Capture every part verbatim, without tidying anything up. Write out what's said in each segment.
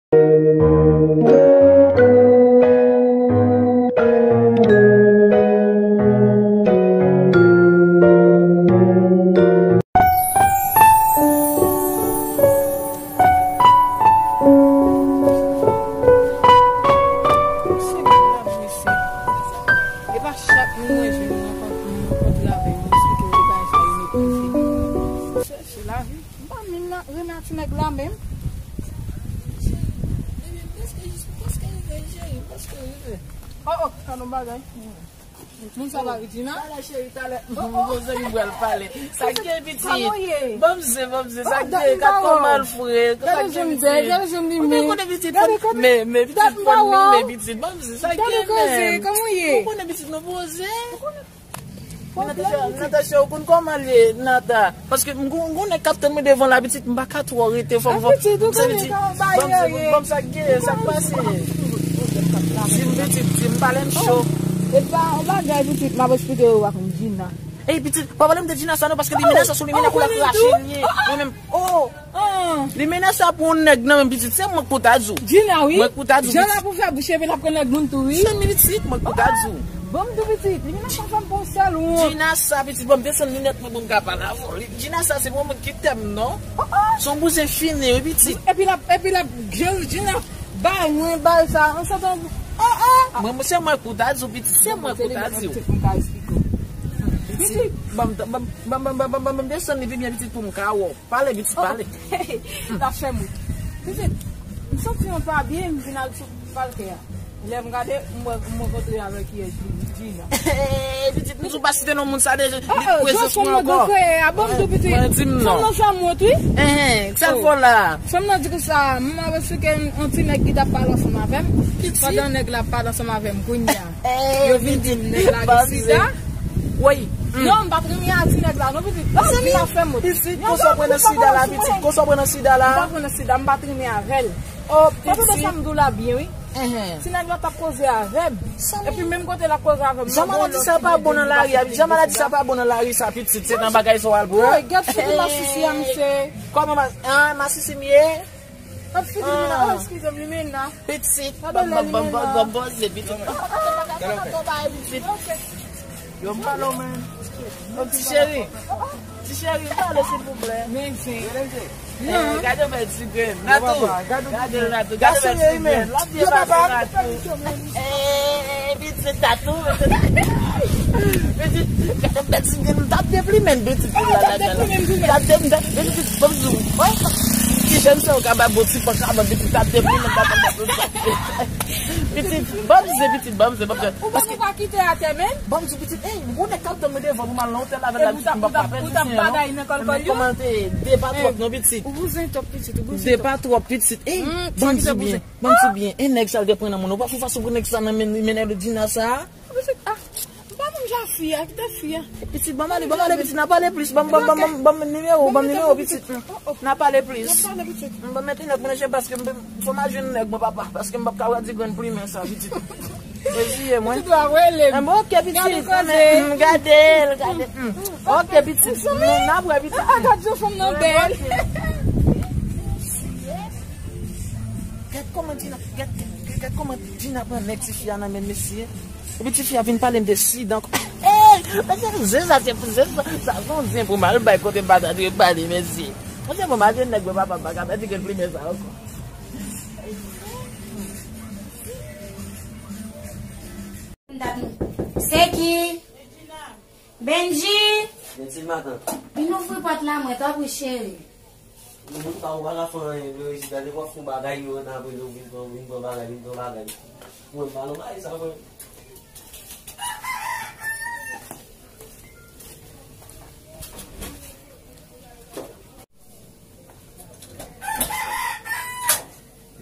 Senyè, la vre se. E pa chak moun mwen jwenn nan kont, mwen kontre avè yo, eksplike yo bagay sa yo meprize. Se, se lavi. M pa menm nan renmen ti nèg la menm. Cheri, baby, m prèske jis, m prèske rive, cheri, m prèske rive. Oh, oh, sa nou bagay. Moun sa pa ri Djina? Talè, cheri, talè. Oh, oh. Bon, zanmi, m pral pale. Sa k gen, pitit? Kòman w ye? Bon, mse, bon, mse, sa k gen? Gad kòman l fre. Gade jan m bèl, gade jan m limè. Ou konnen pitit, men, men pitit, fò m limè pitit. Bon, mse, sa k gen, men? Gade koze, kòman w ye? Ou konnen pitit, nou poze. Natacha, Natacha, ou konn kòman l ye, Nata? Paske m gon, gon nèg k ap tann mwen devan la, pitit, m pa ka twò rete, fò m, fò m, pitit, ou konnen kòman bagay yo ye. Ban m sa k genyen, sa k pase? Di m, pitit, di m, pale m cho. E pa yon bagay, pitit, m ap eksplike yo ak Djina. Ey, pitit, pa pale m de Djina sa non, paske limena sa sou limena pou l ap rache l ye. Mwen menm, oh! Limena sa pou yon nèg nan men pitit, se mwen k pou ta di w. Djina, wi. Mwen k pou ta di w, pitit. Jan l ap ouvè bouch epi l ap pran nèg moun tou, wi. Zanmi pitit, mwen k pou ta di w. Ban m di w pitit, limena sa fè m pran sèl wont. Djina sa, pitit, ban m desann linèt mwen pou m ka pale avè w. Djina sa, se pou yon moun ki tè m non. Se yon bouzen fini, wi, pitit. Epi l ap, epi l ap, Djina bay mwen, bay sa, an satan. Mwen, mwen, se mwen k pou ta di w, pitit, se mwen k pou ta di w. Pitit, ban m, ban m, ban m desann li pi byen, pitit, pou m ka wè w. Pale, pitit, pale. L ap fè m ri. Pitit, m santi yon pa byen, m vin al sou palkè a. Lè m gade, m wè, m rankontre avèk kiyès, Djina. Pitit, m sou pa site non moun sa deja, li prezans mwen ankò. Mwen di m non. Fanm nan fè m wont, wi. Sa l fè w la? Fanm nan di konsa, m ap eksplike yon ti nèg ki t ap pale ansanm avè m. Pandan nèg la ap pale ansanm avè m, kounye a. Yo vin di m nèg la gen sida. Woy. Non, m pa t renmen ak ti nèg la non, pitit. Mezanmi, pitit, konsa w pran nan sida la, pitit, konsa w pran nan sida la. M pa pran nan sida, m pa t renmen avè l. Oh, pitit. Sa m di w la byen, wi. Ti nèg la t ap koze avè m. Epi menm kote l ap koze avè m, jan maladi sa pa bon nan lari a, jan maladi sa pa bon nan lari sa, pitit, se nan bagay sa w al pran. Woy, gad figi masisi a, misye. Kòman ma-, ah, masisi m ye? Ap fini, ah, eskize m, limena. Pitit, ban m, ban m, ban m, ban m poze, pitit. Yo, m pale w, man. Oh, ti cheri. Ti cheri, pale, silvouplè. Men zen. Eh, gade yon bèl ti grenn. Natou. Gade l, Natou. Gade yon bèl ti grenn. L ap byen pase, Natou. Eh, pitit Tatou. Pitit, gade yon bèl ti grenn. M t ap deplimen l, pitit, pou l la, la, la. T ap deplimen l, pitit, ban m di w. Ti jèn sa yo ka bay bon ti panka, ban m pitit, t ap deplimen l, t ap deplimen l. Pitit, ban m zen, pitit, ban m zen, ban m zen. Ou pa kite atè, men? Ban m di w, pitit, ey, ou nèg k ap tann mwen devan pou m al nan otèl avè l la, pitit, m p ap ka pèdi zen, non. Mwen kòmante, de pa twòp, non, pitit. Ou bouzen twòp, pitit, ou bouzen twòp. De pa twòp, pitit. Ey, ban m di w byen, ban m di w byen. E nèg sa l te pran nan moun, ou pa fè fason pou nèg sa nan men, men nèg Djina sa a? Pitit, ah, m pa menm jan fi a, kite fi a. Pitit, ban m ale, ban m ale, pitit, n a pale plis. Ban m, ban m, ban m, ban m, ban m nimewo, ban m nimewo, pitit. N a pale plis. N a pale, pitit. Ban m mete nèg mwen nan je paske m, fò m al jwenn nèg mwen, papa, paske m p ap ka pèdi grenn plimen sa, pitit. Reziye mwen. Pitit la rele m. Ah, bon, ok, pitit. Gade koze. Mm, gade l, gade. Mm. Ok, pitit. Nou, n ap wè, pitit. Ah, gad jan fanm nan bèl. Gad kòman Djina, gad, gad, gad kòman Djina pran nèg tifi a nan men mesye. Epi tifi a vin pale m de sida ankò. Ey, mesye, zen sa, se, zen sa, sa se yon zen pou m al bay kote m pa ta dwe pale, mesye. Mesye, pou m al jwenn nèg mwen, papa, m pa ka pèdi grenn plimen sa ankò. Se ki? Benji! Gentil, matant. Vin ouvri pòt la, mwen, tanpri, cheri. Ou pa, ou pa ka fè anyen, bro, isit la, nenpòt fon bagay, yo rantre apre, yo vin pran, vin pran bagay, vin pran bagay. Mwen, m pa nan bagay sa, mwen.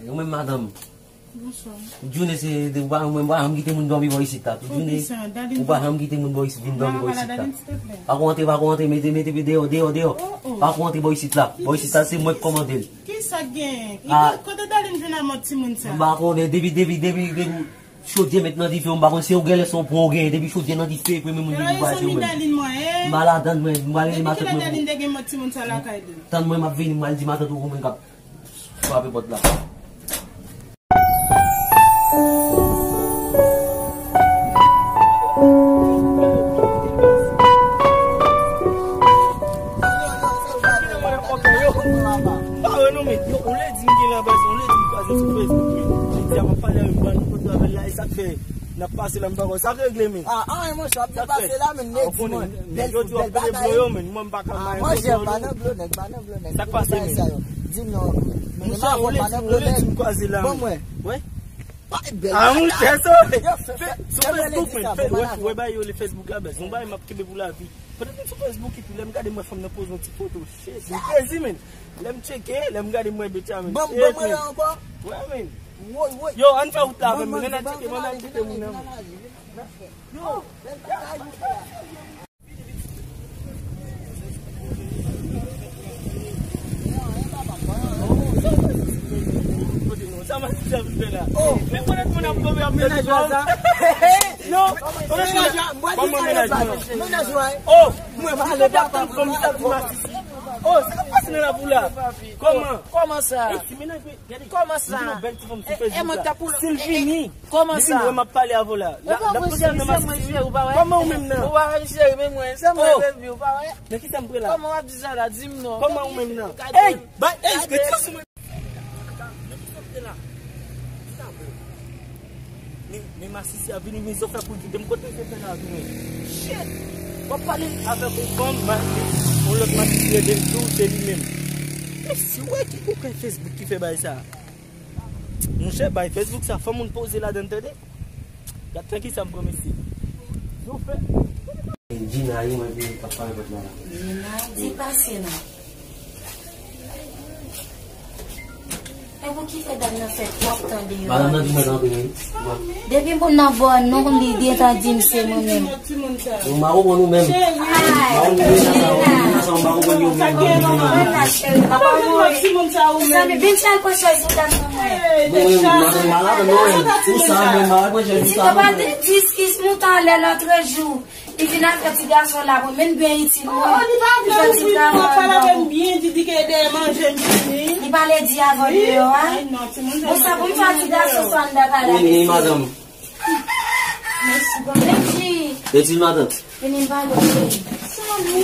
Ou menm, madanm. Bonswa. Tout jounen se, ou pa, ou pa janm kite moun dòmi bò isit la. Tout jounen, ou pa janm kite moun bò isit, vin dòmi bò isit la. Pa ko antre, pa ko antre, mete, mete, mete deyò, deyò, deyò. Pa ko antre bò isit la. Bò isit la, se mwen ki kòmande l. Kisa k genyen? Kote Darline jwenn ak mòd timoun sa? M pa konnen, depi, depi, depi, depi chodyè met nan dife, m pa konn si ou genlè se yon pwen ou genyen, depi chodyè nan dife, premye moun ki pou pase ou menm. M pa ladann mwen, m pa rele matant mwen. Depi kilè Darline te gen mòd timoun sa lakay li? Tann mwen, m ap vini, m pral di matant ou konbyen k ap frape pòt la. N ap pase la, m pa konn sa k regle, men. Ah, ah, monchè, w ap pase la, men, nèg, di mwen, bèl fout, bèl bagay. Yo, men, mwen, m pa ka. Ah, monchè, pa nan blo, nèg, pa nan blo, nèg. Sa k pase, men? Di m non, men, monchè, ou pa nan blo, nèg. Bon, mwen. Wè? Ah, monchè, sa, sou Facebook, men. Wè, wè, ba yo le Facebook la, bèl. Yon bagay m ap kenbe pou lavi. Pandan m sou Facebook, epi lè m gade, m wè fanm nan poze yon ti foto. Shit, m crazy, men. Lè m tcheke, lè m gade, m wè Benjamin. Bon, bon, mwen la ankò. Wè, men. Woy, woy. Yo, ann fè wout la avè m, men. Ann al tcheke, men, ann al tcheke moun nan, men. Yo. Sa m ap di sa vin fè la. Oh. Men konnen moun ap tonbe ap mete zòn. Non, konnen moun ap. Kòman menaj mwen? Menaj mwen. Oh, mwen pa ale pa tann kòm sa di masisi. Oh, sa k ap pase nan lakou la? Kòman? Kòman sa? Kòman sa? Li di nou bèl ti fanm sou Facebook la. Si l vini, li vini wè m ap pale avè w la. L ap poste nan masisi. Kòman ou menm nan? Ou pa wè m cheri, men mwen, sa mwen revi, ou pa wè? Nan ki sa m pran la? Kòman w ap di sa la? Di m non. Kòman ou menm nan? Ey, bay, ey, retire sou mwen. Nan ki sa m pran la? Sa bon. Men, men masisi a vini, men zò fè pou l kite m. Kote se fè la vini? Shit! W ap pale avèk yon fanm, ma-, yon lòt masisi rele l tou, se li menm. Men si w wè ki koken Facebook ki fè bagay sa. Monchè, bay Facebook sa, fò moun poze ladann, tande. Gad tanki sa m pran, mesye. Yo fè. Gina, wi, mwen, ki ap pale avèk madanm. Gina, di pase non. E pou ki fè dam nan fè twòp tan deyò? Madanm nan di mwen kanpe, wi. Depi moun nan bò nou, li gentan di m se mwen menm. Nou, m pa konprann ou menm. M pa konprann ou menm, sa, ou menm, sa, m pa konprann yo menm. Mwen la, cheri, papa mwen. Zanmi, vin fè yon pran chèz pou dam nan mwen. Bon, wi, wi, madanm, m pa la, non, wi. Pou sa, menm, m pa pran chèz pou sa, non. Si te pa te di eskiz nou talè lòtrejou. Li vin avè ti gason la pou men byen itil mwen. Oh, li pa vle ouvri non, pale avè m byen, di, di ke dèyè manje m vini. Li pale di avè w deyò a. Ay, non, timoun. Bon, sa pou m fè ti gason sa anndan pale avè l. Wi, madanm. Mèsi, bon. Mèsi. Mèsi, madanm. Vini m pale w, cheri. Zanmi,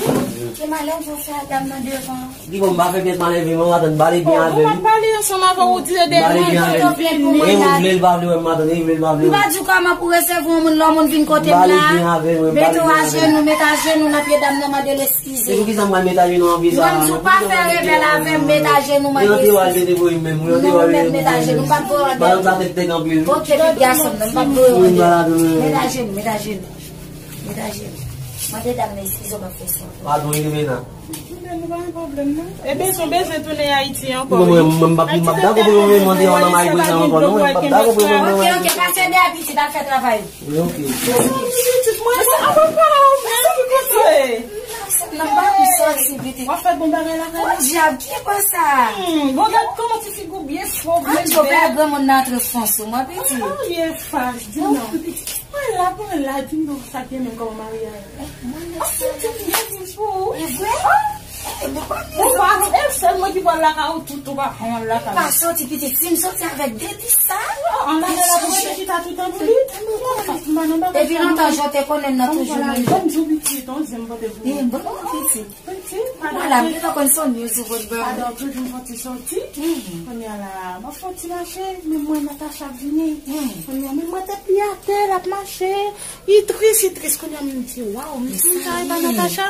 ke malè w fè a dam nan devan. Di bon, m pa fè pyès malè, men madanm, m pale byen avè l. Oh, bon, m ap pale ansanm avè w, ou di de. M pale byen avè l. E ou vle l pa vle wè m, madanm, e ou vle l pa vle wè m. M pa di w kòman pou resevwa yon moun, lè yon moun vin kote m la. M pale byen avè l, wi, m pale byen avè l. Mete w ajenou, met ajenou nan pye dam nan, mande l eskize. E poukisa m pral met ajenou nan pye sa? Mwen di w pa fè rebèl avè m, met ajenou, mande eskize. Mwen te wè l te debout menm, mwen te wè l te debout menm. Non, met ajenou, m p ap voye w anndan. Madanm sa tèt tèt anpil. Ok, pitit gason m nan, m p ap voye w anndan. Met ajenou, met ajenou. Met ajenou. Mande dam nan eskize, w p ap fè sa ankò. Padon, Elimena. Ebyen, nou pa gen pwoblèm, non. Ebyen, se yon bezwen tounen Ayiti ankò, wi. Mwen, mwen, m p ap, m p ap dakò pou yo mande yon nan mari prezidan ankò, non, mwen p ap dakò pou yo mande. Ok, ok, pase dèyè pitit, al fè travay ou. Wi, ok. Pitit mwen, non, apa pa ou menm, kote? Non, m pa pou sòti, pitit. W ap fè bon bagay lakay la? Podyab, ki konsa? Hmm, bon, gad kòman ti figi w byen fò, byen bèl. Ann, yo pè granmoun nan antre fon sou mwen, pitit. An, an, byen fas, di non. Mwen la, mwen la, di m non, sa k gen menm kòman maryaj? Mwen la. An, pitit, m gen dis pou ou. E vre? An. E, bon, pa gen. Bon, pa, e sèl mwen ki pral lakay ou, tout ou pa pran lakay ou. Pa sòti, pitit, si m sòti avèk de dis sa. An, an, la, la, pou mwen chita toutan pou li. Mwen pa nan bagay sa. Depi lontan, jan w te konnen m nan toujou menm jan. Ban m di w pitit, on zen m pote pou ou. E, bon, pitit. Mwen la, m gentan konn se yon news ou pote ban mwen. Padon, toujou m fon ti sòti. Kounye a la, m ap fon ti mache, men mwen Natacha ap vini. Kounye a, men mwen tèt li atè, l ap mache. Li tris, li tris. Kounye a, m di, waw, m di, moun sa e pa Natacha?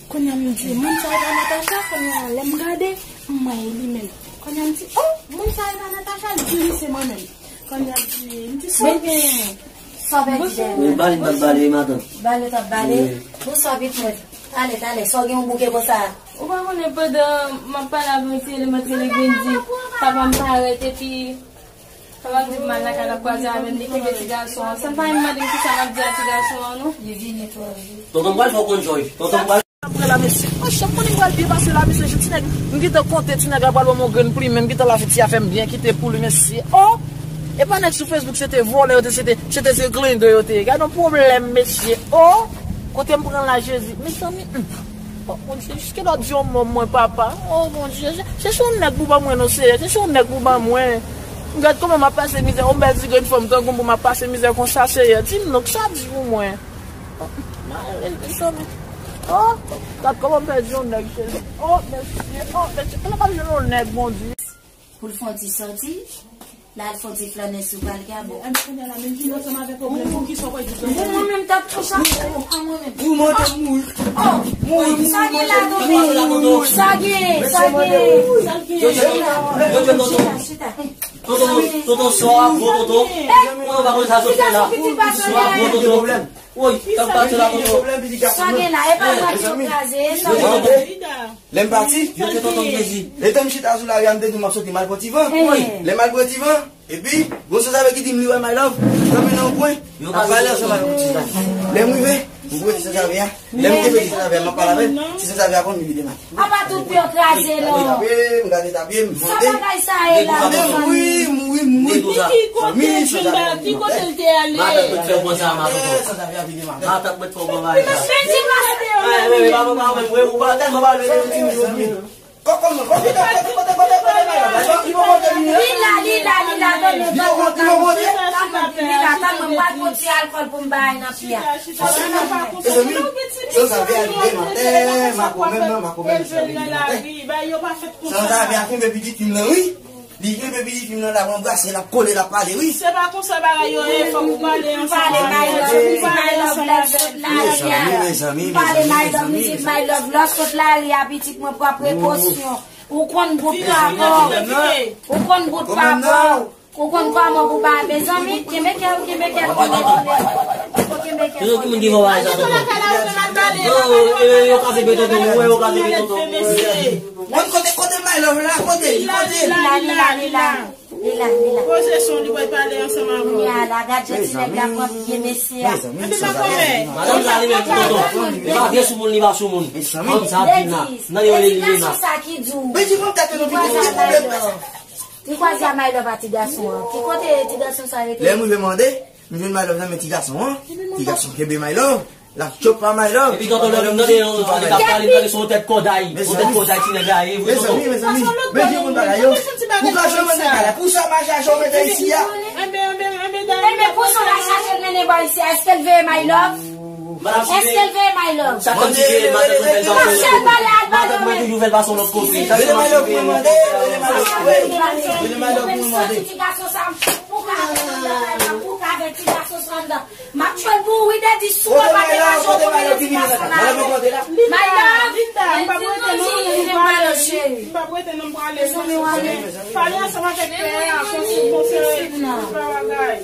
Kounye a, m di, moun sa e pa Natacha? Kounye a, lè m gade, m wè e li menm. Kounye a, m di, oh, moun sa e pa Natacha? Li di, wi, se mwen menm. Kounye a di, m di, sa w gen? Sa w pèdi dèyè m? Bale, m t ap bale, matant. Bale w t ap bale? Wi. Bonswa, pitit mwen. Talè, talè, sa w gen yon bouke konsa? Ou pa konnen pandan m ap pale avè w, se li m antre, li vin di, papa m parèt, epi papa m di pou m al lakay l ap kwaze avè m, li kenbe ti gason an. Sa m pa menm mande m kisa m ap di a ti gason an, non. Li vini twò vit. Tonton m pral fè w konn Jòj. Tonton m pral Apre la, mesye, oh, chèf, konnen m pral byen pase la, mesye, jan ti nèg, m gentan konte, ti nèg la pral ban m yon grenn plimen, m gentan lave ti afè m byen kite pou li, mesye, oh! E pa nèg sou Facebook, se te vòlè yo te, se te, se te, se glendè yo te ye. Gad yon pwoblèm, mesye, oh! Kote m pran la, Jezi? Mezanmi, hmm. Oh, Bondye, jiske lè w di yon mò mwen, papa. Oh, Bondye, chèche yon nèg pou ban mwen, non, Seyè, chèche yon nèg pou ban mwen. Gad kòman m ap pase mizè, yon bèl ti grenn fanm tankou m pou m ap pase mizè konsa, Seyè. Di m non, kisa w di pou mwen? Mezanmi. Oh, gad kòman m pèdi yon nèg, Jezi. Oh, mesye, oh, mesye, konnen m ap jwenn yon nèg, Bondye. Pou l fè yon ti sòti. La, al fè yon ti flannen sou Kalgabo. Mwen menm, t ap touche ak mwen menm. Ou monte mouri. Oh, mouri, mouri, sa gen la, tonton? Sa gen, sa gen. Yo, yo, yo, yo, tonton. Chita, chita. Tonton, tonton, swa gwo tonton. Tonton, pa konn sa sot fè la. Swa gwo tonton. Woy, t ap pati la, tonton. Sa gen la, e pa mwen ki yo kraze, e sa. Lè m pati, yo te tonton Jezi. Lè m chita sou lari a, m te di m ap soti, m al pran ti van. Lè m al pran ti van, epi, gon sanzave ki di m li wè My Love kanpe nan yon kwen, ap pale ansanm avèk yon ti zanmi. Lè m rive, m voye ti sanzave a. Lè m kenbe ti sanzave a, m ap pale avè l, ti sanzave a konn li vide maten. Apa tout pye w kraze non. Tape, m gade tape, m mande. Sa bagay sa ye la, mezanmi? Mouri, mouri, mouri. Ki kote Junda, ki kote l te ale? Matant mwen fè w konsa, matant. Sanzave a vide maten. Matant mwen fè w konsa. Li la, li la, li la, tande, tande, tande. Li la, tande, mwen pral pran ti alkòl pou m bay nan pye a. Mezanmi, sanzave a vide maten, makomè nan, makomè nan, sanzave a vide maten. Sanzave a kenbe pitit fi m nan, wi. Li kenbe pitit fi m nan, l ap anbrase, l ap kole, l ap pale, wi. Se pa konsa bagay yo ye, fòk ou pale ansanm avè l. Pale, My Love, My Love, love, love, love. Mezanmi, mezanmi, mezanmi, mezanmi. Pale, My Love, love, love, love, love, love. Ou konn bout pa kò w. Ou konn bout pa kò w. Ou konn kòman pou ba mezanmi. Kenbe kè w, kenbe kè w, kenbe kè w. Kenbe kè w. Yo, ki moun ki fè w sa, tonton? Yo, yo, yo, yo ka kenbe tonton, yo ka kenbe tonton. Mwen kote, kote My Love la, kote, kote. Li la, li la, li la. Li la, li la. Poze son, li pral pale ansanm avè w. Kounye a la, gad jan ti nèg la pran pye mesye a. Epi makomè. Madanm sa li menm tonton. Li pa vye sou moun, li pa sou moun. Fanm sa vin la. Nan yo li la. Ti gason sa ki di w. Men di mwen tèt nou pitit, ki pwoblèm sa? Li kwaze a My Love a ti gason an. Ki kote ti gason sa rete? Lè m rive mande, m jwenn My Love nan men ti gason an. Ti gason kenbe My Love. L ap tchòp a My Love. Epi tonton Love, m tande yon, li t ap pale, m tande se yon tèt kòday. Yon tèt kòday ti nèg la ye, vre tonton. Mezanmi, mezanmi. Men di moun bagay yo. Ou ka jwenn mwen nan kay la. Pou sa m al chache w mete isi a. Enben, enben, enben, dayè. Enben, pou sa w al chache l mennen bò isi a, èske l veye My Love? Èske l veye My Love? Sa konn si veye, matant mwen fè l pase. Matant mwen toujou fè l pase yon lòt kote. Rele My Love pou mwen mande, rele My Love pou mwen. Rele My Love pou mwen mande. Ti gason sa, pou ka avè ti gason sa anndan. M ap tchwe l pou ou wi, Daddy, si w pa te ka jwe pou mwen ti gason la. My Love. Linda, m p ap rete non, m prale. M p ap rete non, m prale. Pale ansanm avèk pè a, konseye, konseye, bagay.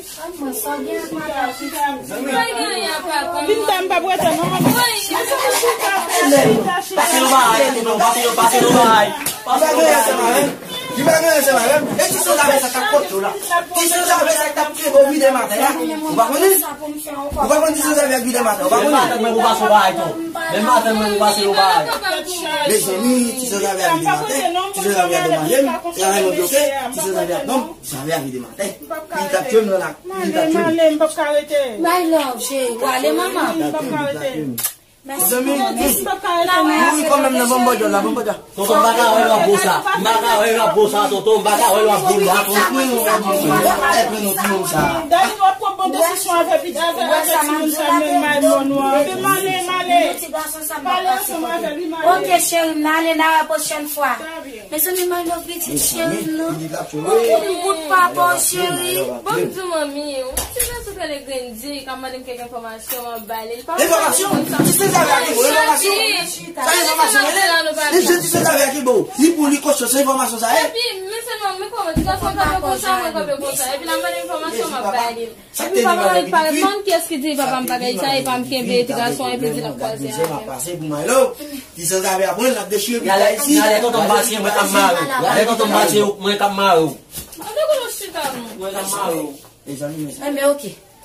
Linda, m p ap rete non, mwen. Pase nou bagay, pase nou bagay. Pase nou bagay. Li pa gen ansanm avè m. E ti sanzave sa k ap kont yo la. Ti sanzave sa k ap kenbe w vide maten la. Ou pa konnen? Ou pa konn ti sanzave ak vide maten. Ou pa konnen? Menm maten mwen pou pase yon bagay tou. Menm maten mwen pou pase yon bagay. Mezanmi, ti sanzave a vide maten. Ti sanzave a domaje m. Ti sanzave a bloke. Ti sanzave a pran m. Ti sanzave a vide maten. Li t ap tchwe m nan la. Li t ap tchwe m. My love, cheri. W ale, manman. Li t ap tchwe m, li t ap tchwe m. Mezanmi, mouri kanmenm nan, ban m bò djòl la, ban m bò djòl. Tonton, m pa ka wè l w ap bo sa. M pa ka wè l w ap bo sa, tonton. M pa ka wè l w ap bo sa, tonton. Dani, w ap pran bon desizyon avè, avè, avè timoun sa, menm may mòn ou an. Male, male. Pale ansanm avè li, male. Ok, cheri, m nan ale, n a wè pwochèn fwa. Mezanmi, my love, pitit cheri m nan. Ou konn bout papa w, cheri. Bon, m di w, manmi, yon ti jan sou tele grenn di, k ap mande m kèk enfòmasyon. Enfòmasyon? Ti sanzave a ki bo w enfòmasyon? Sa enfòmasyon rele? Li jwenn ti sanzave a ki bo w. Li pou li kòchon, se enfòmasyon sa ye? Epi, men sèlman, men kòman ti gason kanpe konsa, mwen kanpe konsa. Epi l ap mande m enfòmasyon, m ap ba li. Epi papa m parèt, pa konn kiyès ki di papa m bagay sa, epi m kenbe ti gason, epi di l ap kwaze avè m. Ti sanzave a pran l, l ap dechire pita isi. Lè tonton m pati, mwen k ap mare w. Lè tonton m pati, mwen k ap mare w. Mwen k ap mare w. Mezanmi, mezanmi. Enben, ok.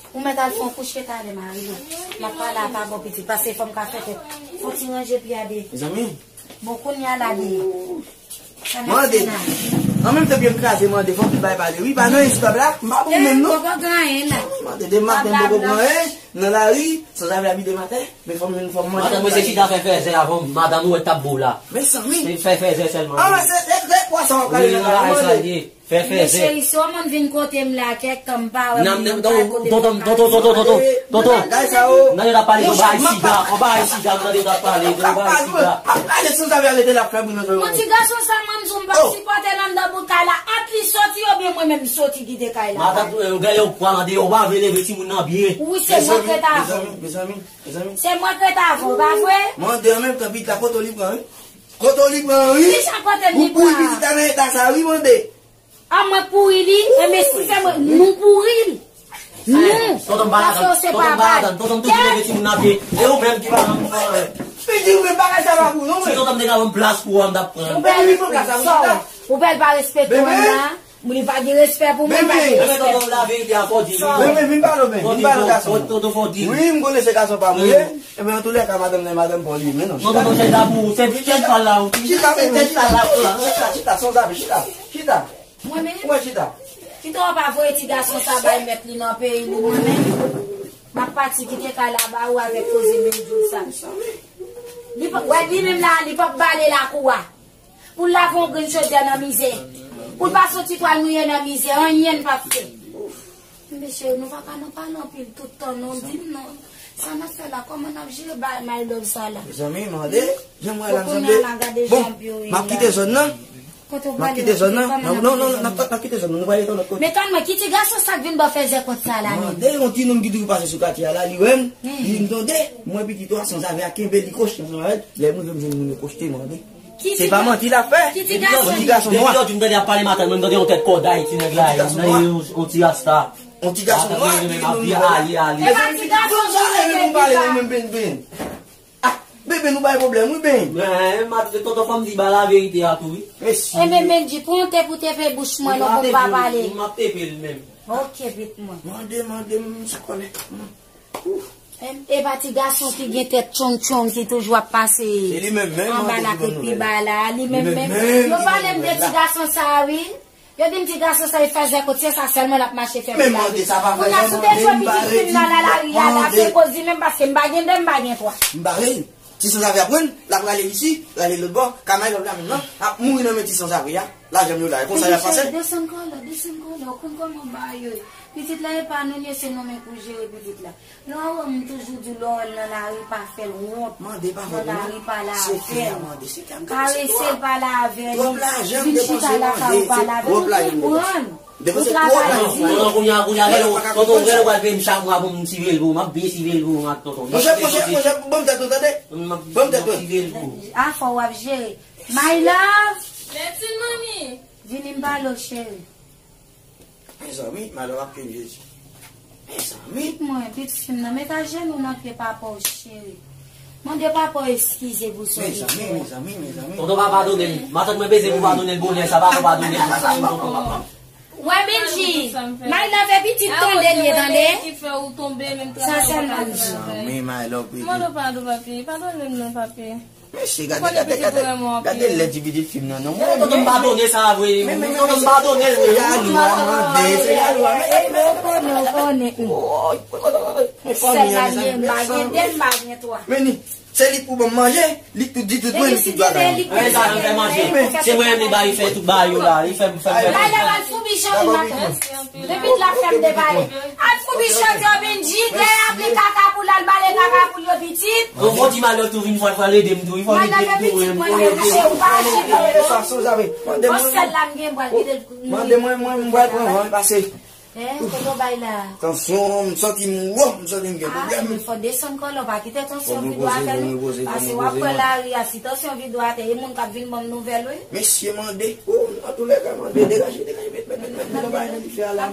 Ou mèt al fè yon kouche talè, mari mwen. M ap pale ak papa w pitit, paske fò m ka fè tèt. Fò w ti ranje pye a de. Mezanmi. Bon, kounye a la de. Mande. An menm tan pye m kraze, mande, fò m vin bay pale. Wi, pa nan istwa la, m pa bon menm non. Mande, de maten m poko pran anyen nan lari, sanzave a vide maten, men fò m vin, fò m manje. Madanm mwen se chita fè fèzè avan, madanm ou wè t ap bo w la. Mezanmi. Se fè fèzè sèlman. Ah, se, se, se pwason w ap gade nan kay la, mande. Fè fèzè. Men cheri, si yon moun vin kote m la, kèk tan m pa wè moun nan, m pa kote m la. Tonton, tonton, tonton, tonton, tonton. Nan yo t ap pale de yon bagay sida, yon bagay sida, m tande yo t ap pale de yon bagay sida. Ap pale sanzave a rete la, fè moun nan. Bon, ti gason sa, mwen m di w, m Pa sipòte l anndan bout kay la, ant li soti oubyen mwen menm soti kite kay la. Matant, eh, gade yo pral andeyò, ou pa vle leve timoun nan byen. Wi, se mwen k ret avan. Mezanmi, mezanmi, mezanmi. Se mwen k ret avan, pa vre? Mande an menm tan, pitit la, kote w li pran, wi. Kote w li pran, wi. Kijan kote m li pran? Ou pouri pitit la nan eta sa, wi, mande. A mwen pouri li, enben si se mwen, nou pouri l. Nou, tonton m pa ladan, tonton m pa ladan, tonton m toujou leve timoun nan pye. E ou menm ki pa nan mouvman an. Li di ou menm bagay sa pa pou nou, si tonton m te ka ban m plas pou ou, m t ap pran. Ou bèl, ou bèl pa respekte mwen la. Moun li pa gen respè pou mwen, pa gen respè. Tonton, laverite a fò di li. Bebe, vin pale w, bebe, vin pale w gason. Tonton fò di li. Wi, m konnen se gason pa m ou ye. Ebyen, antoulèka, madanm nan, madanm pa w li ye, men non. Non, tonton, se ta pou ou, se chèz pa la ou. Chita, chita, chita, chita, chita, chita, chita. Mwen menm? Mwen chita. Kite w pa voye ti gason sa bay mèt li nan peyi li, mwen menm. M ap pati kite kay la ba ou avèk koze menm jou sa. Li p ap, wè li menm la, li p ap bale lakou a. Pou l lave yon grenn chodyè nan mizè. Pou l pa soti pral mouye nan mizè, anyen l p ap fè. Mesye, nou pa ka nan pale anpil tout tan non, di m non. Sa n ap fè la, kòman n ap jere bagay my love sa la? Mezanmi, mande, jan m wè la, m sanble. Bon, m ap kite zòn nan. M ap kite zòn nan. Non, non, non, n ap, n ap kite zòn nan, nou pral rete yon lòt kote. Men tann mwen, ki ti gason sa k vin bò fè zèkòt sa la menm? Mande, yon ti nonm ki toujou pase sou katye a la, li wè m, li di m tande, mwen pitit ou a sanzave a kenbe li koche ansanm avè l, lè m rive m jwenn moun yo kochte, mande. Se pa manti l ap fè. Ki ti gason? Yon ti gason nwa. Depi lòt jou m tande ap pale matant mwen, m tande yon tèt kòday ti nèg la ye, yon ti rasta. Yon ti gason nwa ki vin nan nouvèl la. E pa ti gason nwa ki vin pale la. Ah, bebe, nou bay pwoblèm, wi, ben. Men, matant, tonton, fò m di ba laverite a tou, wi. Mesye. Enben, Bendji, pran yon te pou tepe bouch mwen non, pou m pa pale. M ap tepe l menm. Ok, pitit mwen. Mande, mande, m sou kòlè. Ouf. E pa ti gason ki gen tèt tchong tchong ki toujou ap pase anba la tèt pi ba la. Li menm menm. Yo pale m de ti gason sa a, wi. Yo di m ti gason sa, li fè zèkòt, se sa sèlman l ap mache fè pou lavi. Kounye a, si w te jwe pitit fi m nan la lari a, la se koz li menm, paske m pa gen de, m pa gen twa. M bare l. Ti sanzave ap pran l, l ap rale isi, rale lòt bò, kamay lòt la menm nan, ap mouri nan men ti sanzave a. Lajan m yo la, e konsa y ap pase. Desann kòlè, desann kòlè, ou konn kòman bagay yo ye. Pitit la e pa nou l ye, se nou menm pou jere pitit la. Lè w wè m toujou di w lè w wè l nan lari pa fè l wont. Mande pa fè l wont. Nan lari pale avè l. Karese l pale avè li. Vin chita lakay ou pale avè l, ou konprann. Ou travay di. Tonton, kounye a, kounye a, tonton, ou pral peye m chak mwa pou m siveye l pou ou, m ap byen siveye l pou ou ak tonton. Monchè, monchè, monchè, ban m tèt ou, tande. Ban m tèt ou. Afè w ap jere. My love. Vini m pale w, cheri. Mezanmi, malè w ap kenbe Jezi. Mezanmi. Pitit mwen, pitit fi m nan, met ajenou nan pye papa w, cheri. Mande papa w eskize pou sa w te fè. Mezanmi, mezanmi, mezanmi. Tonton pa padone l. Matant mwen beze pou padone l bonè, sa pa pou padone l pou sa, tonton papa. Wè, Bendji, my love e pitit tande l ye, tande. Sa sèlman m di. Mezanmi, my love, pitit. Mande w padon, papi. Padone m non, papi. Mesye, gade, gade, gade, gade lè di pitit fi m nan, non. Tonton m padone sa vre. Tonton m padone l vre. Se jalou a, mande, se jalou a. Men, men, men, konnen, konnen. Sèl la gen, m pa gen de, m pa gen twa. Men ni, se li k pou ban m manje, li k pou di tout mwen, li k pou bagay. Men sa nan fè manje. Se mwen menm li ba, li fè tout bagay yo la. Li fè m, fè m, fè m. Bagay la al foubi Jami maten. Depi l ap fè m depale. Al foubi chòt yo, Bendji, dèyè ap li kaka poul, al bale kaka poul yo pitit. Ou fò di malè tou vin fò, fò l ede m tou, wi, fò l ede m tou, wi. Mande mwen, mwen, mwen, mwen pral pran van, pase. Hein, kote w bay la? Tansyon, m santi m wo, m santi m gen pwoblèm. Ah, fò desann kòlè, pa kite tansyon vide w atè non. Pase w ap wè lari a, si tansyon vide w atè, e moun k ap vin ban m nouvèl, wi. Mesye mande. Oh, antoulèka, mande, degaje, degaje, met, met, met, met, met yon bagay nan dife a la.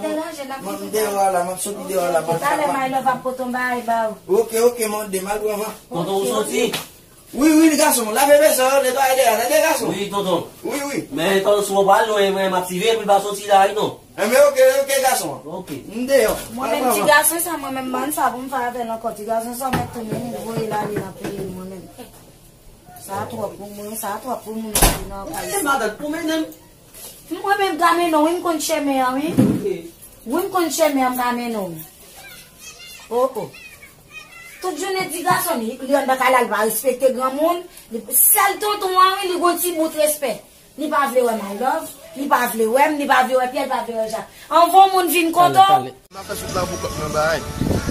Mande deyò a la, m ap soti deyò a la, m ap kapa. Talè, my love ap pote yon bagay ba ou. Ok, ok, mande, m al pran van. Tonton, ou soti? Wi, wi, gason, lave veso, netwaye deyò, tande gason. Wi, tonton. Wi, wi. Men, tonton, si w pa lwen, mwen, m ap siveye pou l pa soti la, wi, non. Enben, ok, ok, gason. Ok. M deyò. Mwen menm, ti gason sa, mwen menm, ban sa pou m fè avè l ankò. Ti gason sa, mèt tounen, m voye l ale nan peyi l, mwen menm. Sa twòp pou mwen, sa twòp pou moun ki nan kay sa. Matant, pou mennen m. Mwen menm, m ka mennen w, wi, m konn chemen an, wi. Ok. Wi, m konn chemen an, m ka mennen w. Oh, oh. Tout jounen ti gason li, li anndan kay la, li pa respekte granmoun. Li, sèl tonton an, wi, li gon ti bout respè. Li pa vle wè my love, li pa vle wè m, li pa vle wè Pyè, li pa vle wè Jak. Anvan yon moun vin kote w. M ap fè sou la pou kòk mwen bay.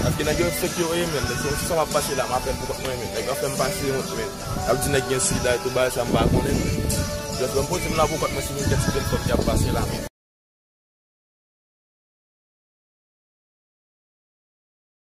Paske nèg yo fèk yo renmen m. Nèg yo, se sa m ap pase la, m ap fè l pou kòk mwen renmen. Nèg yo fè m pase wont, men. Y ap di nèg gen sida e tout bagay sa m pa konnen. Just ban m poze m la pou kont mwen, si nou gen ti grenn fanm ki ap pase la.